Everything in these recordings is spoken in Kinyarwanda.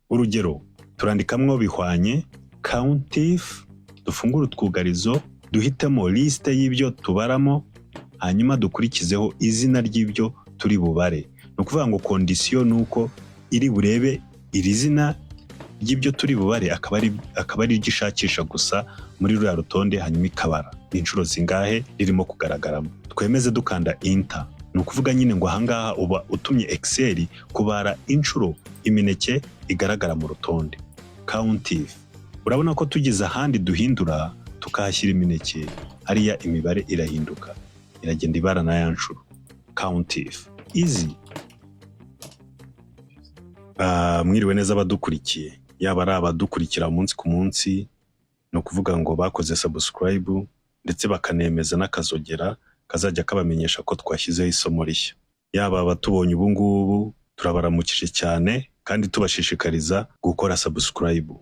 Urugero, turandikamwo bihwanye COUNTIF, dufungure utwugarizo, duhitemo lisite y'ibyo tubaramo, hanyuma dukurikizeho izina ry'ibyo turi bubare. Ni ukuvuga ngo condition ni uko iri burebe iri zina ry'ibyo turi bubare, akaba ari ryo ishakisha gusa muri ruriya rutonde, hanyuma ikabara ni inshuro zingahe ririmo kugaragaramo. Twemeze dukanda Enter. Ni ukuvuga nyine ngo ahangaha uba utumye Excel kubara inshuro imineke igaragara mu rutonde. COUNTIF. Urabona ko tugeze ahandi duhindura tukahashyira imineke, hariya imibare irahinduka, iragenda ibara na ya nshuro. COUNTIF, easy. Mwiriwe neza abadukurikiye, yaba ari abadukurikira umunsi ku munsi, ni ukuvuga ngo bakoze subscribe ndetse bakanemeza n'akazogera kazajya kabamenyesha ko twashyizeho isomo rishya. Yaba abatubonye ubu ngubu, turabaramukije cyane kandi tubashishikariza gukora subscribe.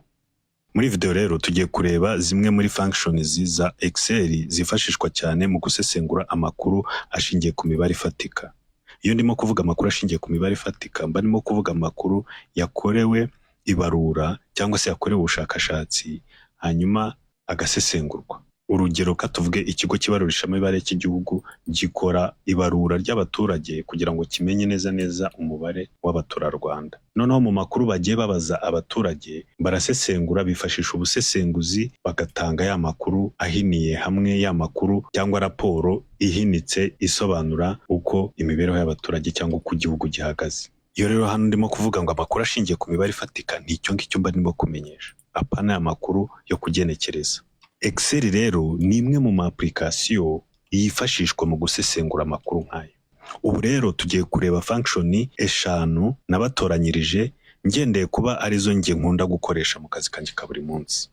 Muri video rero tugiye kureba zimwe muri functions za Excel zifashishwa cyane mu gusesengura amakuru ashingiye ku mibare ifatika. Iyo ndimo kuvuga amakuru ashingiye ku mibare ifatika, mba ndimo kuvuga amakuru yakorewe ibarura cyangwa se yakorewe ubushakashatsi, hanyuma agasesengurwa. Urugero, ka tuvuge ikigo cy'ibarurishamibare cy'igihugu gikora ibarura ry'abaturage kugira ngo kimenye neza neza umubare w'abaturarwanda. Noneho mu makuru bagiye babaza abaturage, barasesengura, bifashisha ubusesenguzi, bagatanga ya makuru ahiniye hamwe, ya makuru cyangwa raporo ihinitse isobanura uko imibereho y'abaturage cyangwa uko igihugu gihagaze. Iyo rero hano ndimo kuvuga ngo amakuru ashingiye ku mibare ifatika, ni icyo ngicyo mba ndimo kumenyesha, apana ya makuru yo kugenekereza. Excel rero ni imwe mu ma application yifashishwa mu gusesengura amakuru nk'ayo. Ubu rero tugiye kureba function eshanu nabatoranyirije ngendeye kuba arizo njye nkunda gukoresha mu kazi kanjye ka buri munsi.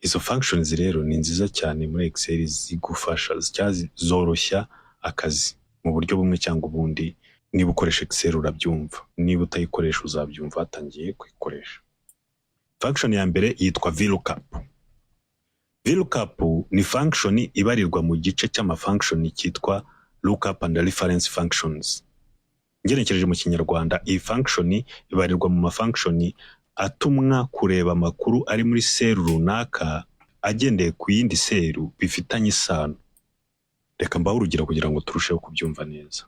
Izo functions rero ni nziza cyane muri Excel, zigufasha cyangwa zoroshya akazi mu buryo bumwe cyangwa ubundi. Niba ukoresha Excel urabyumva, niba utayikoresha uzabyumva watangiye kuyikoresha. Function ya mbere yitwa VLOOKUP. VLOOKUP ni function ibarirwa mu gice cy'ama function cyitwa lookup and reference functions. Ngenekereje mu Kinyarwanda, iyi function ibarirwa mu ma function atumwa kureba amakuru ari muri cell runaka agendeye ku yindi cell bifitanye isano. Reka mbahe urugero kugira ngo turusheho kubyumva neza.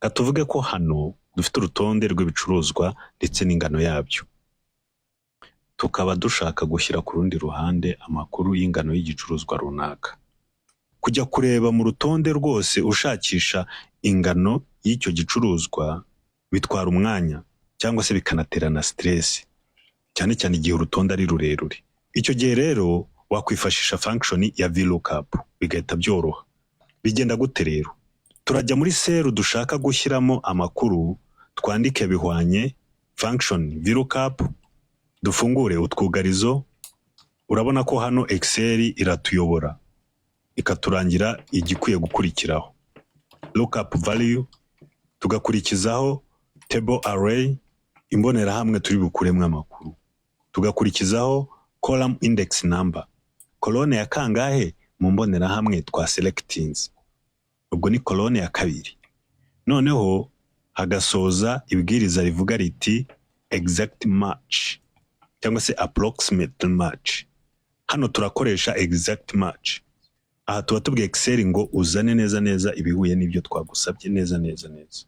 Reka tuvuge ko hano dufite urutonde rw'ibicuruzwa ndetse n'ingano yabyo, tukaba dushaka gushyira ku rundi ruhande amakuru y'ingano y'igicuruzwa runaka. Kujya kureba mu rutonde rwose ushakisha ingano y'icyo gicuruzwa bitwara umwanya cyangwa se bikanatera na stress, cyane cyane igihe urutonde ari rurerure. Icyo gihe rero wakwifashisha function ya VLOOKUP, bigahita byoroha. Bigenda gute rero? Turajya muri cell dushaka gushyiramo amakuru, twandike bihwanye function VLOOKUP, dufungure utwugarizo. Urabona ko hano Excel iratuyobora, ikaturangira igikwiye gukurikiraho. Lookup value, tugakurikizaho table array, imbonerahamwe turi bukuremo amakuru, tugakurikizaho column index number, colonne ya kangahe mu mbonerahamwe twa selectinze, ubwo ni colonne ya kabiri. Noneho hagasoza ibwiriza rivuga riti exact match cyangwa se approximate match. Hano turakoresha exact match. Aha tuba tubwiye Excel ngo uzane neza neza ibihuye n'ibyo twagusabye neza neza neza.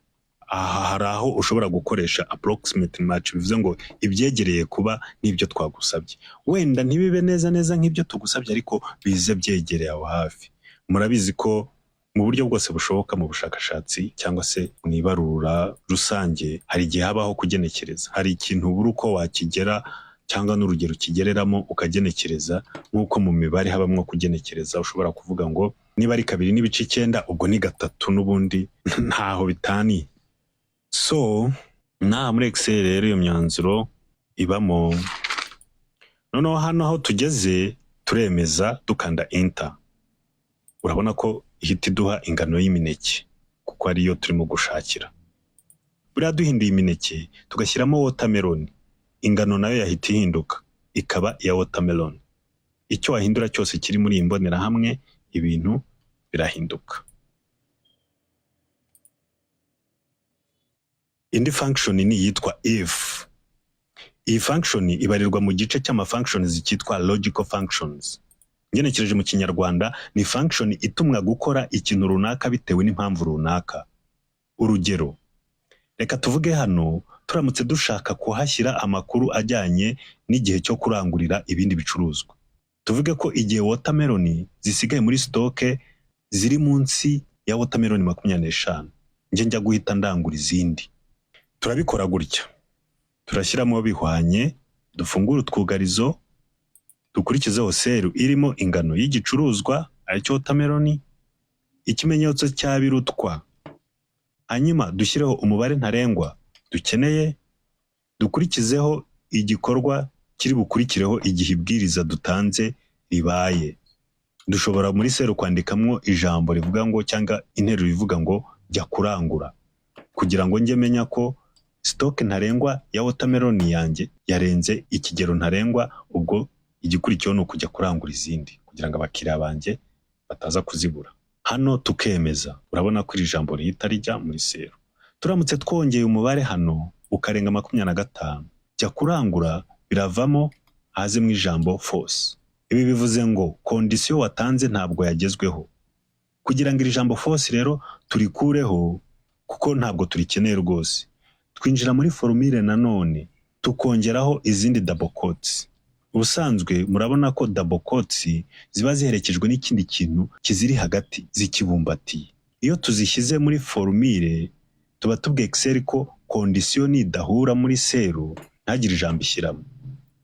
Aha hari aho ushobora gukoresha approximate match, bivuze ngo ibyegereye kuba n'ibyo twagusabye, wenda ntibibe neza neza nk'ibyo tugusabye, ariko bize byegereye aho hafi. Murabizi ko mu buryo bwose bushoboka mu bushakashatsi cyangwa se mu ibarura rusange, hari igihe habaho kugenekereza. Hari ikintu ubura uko wakigera cyangwa n'urugero ukigereramo, ukagenekereza, nk'uko mu mibare habamo kugenekereza. Ushobora kuvuga ngo niba ari 2.9, ubwo ni 3, n'ubundi ntaho bitaniye. So naha muri Excel rero iyo myanzuro ibamo. Noneho hano aho tugeze turemeza dukanda Enter. Urabona ko ihita iduha ingano y'imineke kuko ariyo turimo gushakira. Buriya duhinduye imineke tugashyiramo watermelon, ingano nayo yahita ihinduka ikaba iya watermelon. Icyo wahindura cyose kiri muri iyi mbonerahamwe, ibintu birahinduka. Indi function ni iyitwa if. Iyi function ibarirwa mu gice cy'ama functions cyitwa logical functions. Ngenekereje mu Kinyarwanda, ni function itumwa gukora ikintu runaka bitewe n'impamvu runaka. Urugero, reka tuvuge hano turamutse dushaka kuhashyira amakuru ajyanye n'igihe cyo kurangurira ibindi bicuruzwa. Tuvuge ko igihe watermelon zisigaye muri stock ziri munsi ya watermelon 25, njye njya guhita ndangura izindi. Turabikora gutya: turashyiramo bihwanye, dufungure utwugarizo, dukurikizeho cell irimo ingano y'igicuruzwa, aricyo watermelon, ikimenyetso cya birutwa, hanyuma dushyireho umubare ntarengwa dukeneye, dukurikizeho igikorwa kiri bukurikireho igihe ibwiriza dutanze ribaye. Dushobora muri cell kwandikamwo ijambo rivuga ngo, cyangwa interuro ivuga ngo "jya kurangura", kugira ngo njye menya ko stock ntarengwa ya watermelon yanjye yarenze ikigero ntarengwa, ubwo igikurikiyeho ni ukujya kurangura izindi kugira ngo abakiriya banjye bataza kuzibura. Hano tukemeza. Urabona ko iri jambo rihita rijya muri cell. Turamutse twongeye umubare hano ukarenga 25, "jya kurangura" biravamo, hazemo ijambo false. Ibi bivuze ngo condition watanze ntabwo yagezweho. Kugira ngo iri jambo false rero turikureho, kuko ntabwo turikeneye rwose, twinjira muri formule nanone tukongeraho izindi double quotes. Ubusanzwe murabona ko double quotes ziba ziherekejwe n'ikindi kintu kiziri hagati zikibumbatiye. Iyo tuzishyize muri formule, tuba tubwiye Excel ko condition nidahura muri cell ntagire ijambo ishyiramo.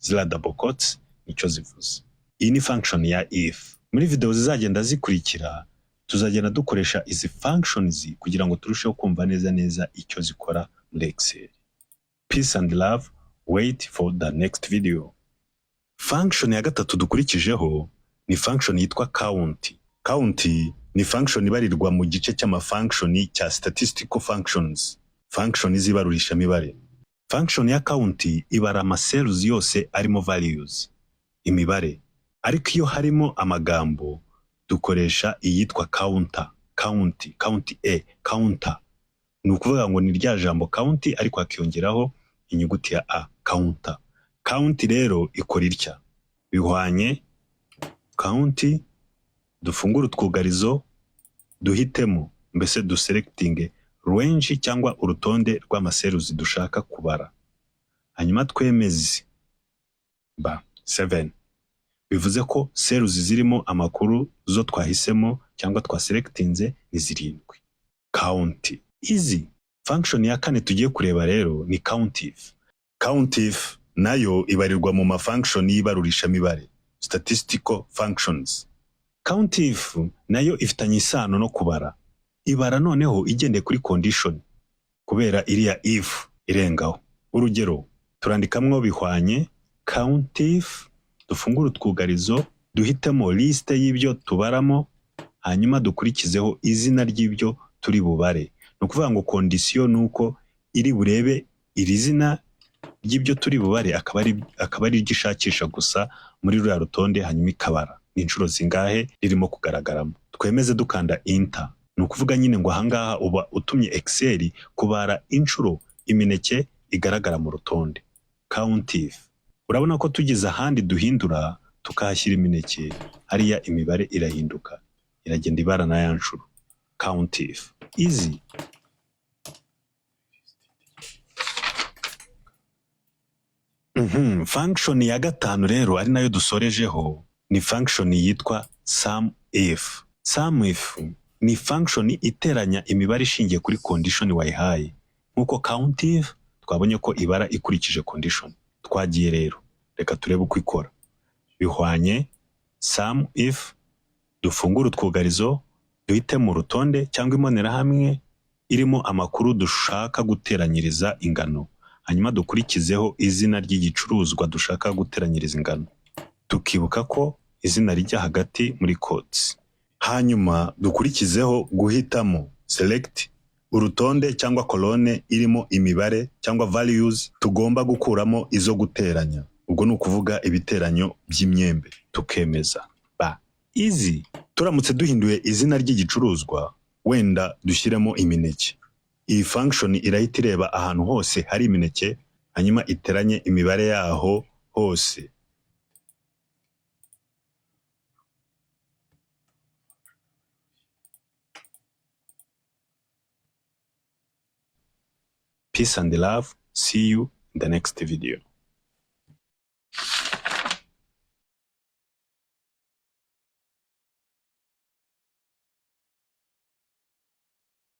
Ziriya double quotes nicyo zivuze. Iyi ni function ya if. Muri video zizagenda zikurikira tuzagenda dukoresha izi functions kugira ngo turusheho kumva neza neza icyo zikora muri Excel. Peace and love, wait for the next video. Function ya gatatu dukurikijeho ni function yitwa count. Count ni function ibarirwa mu gice cy'ama function cya statistical functions, function z'ibarurishamibare. Function ya count ibara ama cells yose arimo values, imibare. Ariko iyo harimo amagambo dukoresha iyitwa counter, count, count a, counter. Ni ukuvuga ngo ni rya jambo count ariko hakiyongeraho inyuguti ya a, counter. Count rero ikora itya: bihwanye count, dufungure utwugarizo, duhitemo, mbese duselectinge range cyangwa urutonde rw'ama cells dushaka kubara, hanyuma twemeze ba 7. Bivuze ko cells zirimo amakuru zo twahisemo cyangwa twaselectinze ni zirindwi. Count izi. Function ya kane tugiye kureba rero ni count if. Count if nayo ibarirwa mu ma function y'ibarurishamibare, statistical functions. Count if nayo ifitanye isano no kubara. Ibara noneho igendeye kuri condition kubera iriya if irengaho. Urugero, turandikamwo bihwanye count if, dufungure utwugarizo, duhitemo liste y'ibyo tubaramo, hanyuma dukurikizeho izina ry'ibyo turi bubare. Ni ukuvuga ngo condition ni uko iri burebe iri zina ry'ibyo turi bubare, akaba ari ryo ishakisha gusa muri ruriya rutonde, hanyuma ikabara ni inshuro zingahe ririmo kugaragaramo. Twemeze dukanda enter. Ni ukuvuga nyine ngo ahangaha uba utumye Excel kubara inshuro imineke igaragara mu rutonde. Count if. Urabona ko tugeze ahandi duhindura tukahashyira imineke, hariya imibare irahinduka, iragenda ibara na ya nshuro. Count if easy. Function ya gatanu rero, ari nayo dusorejeho, ni function yitwa sum if. Sum if ni function iteranya imibare ishingiye kuri condition wayihaye, nk'uko count if twabonye ko ibara ikurikije condition. Twagiye rero, reka turebe uko ikora. Bihwanye sum if, dufungure utwugarizo, duhitemo urutonde cyangwa imbonerahamwe irimo amakuru dushaka guteranyiriza ingano, hanyuma dukurikizeho izina ry'igicuruzwa dushaka guteranyiriza ingano, tukibuka ko izina rijya hagati muri quotes, hanyuma dukurikizeho guhitamo, select, urutonde cyangwa colonne irimo imibare cyangwa values tugomba gukuramo izo guteranya, ubwo ni ukuvuga ibiteranyo by'imyembe, tukemeza ba easy. Turamutse duhinduye izina ry'igicuruzwa, wenda dushyiremo imineke, iyi function irahita ireba ahantu hose hari imineke, hanyuma ikuremo imineke. Hanyuma iteranye imibare yaho hose. Peace and love, see you in the next video.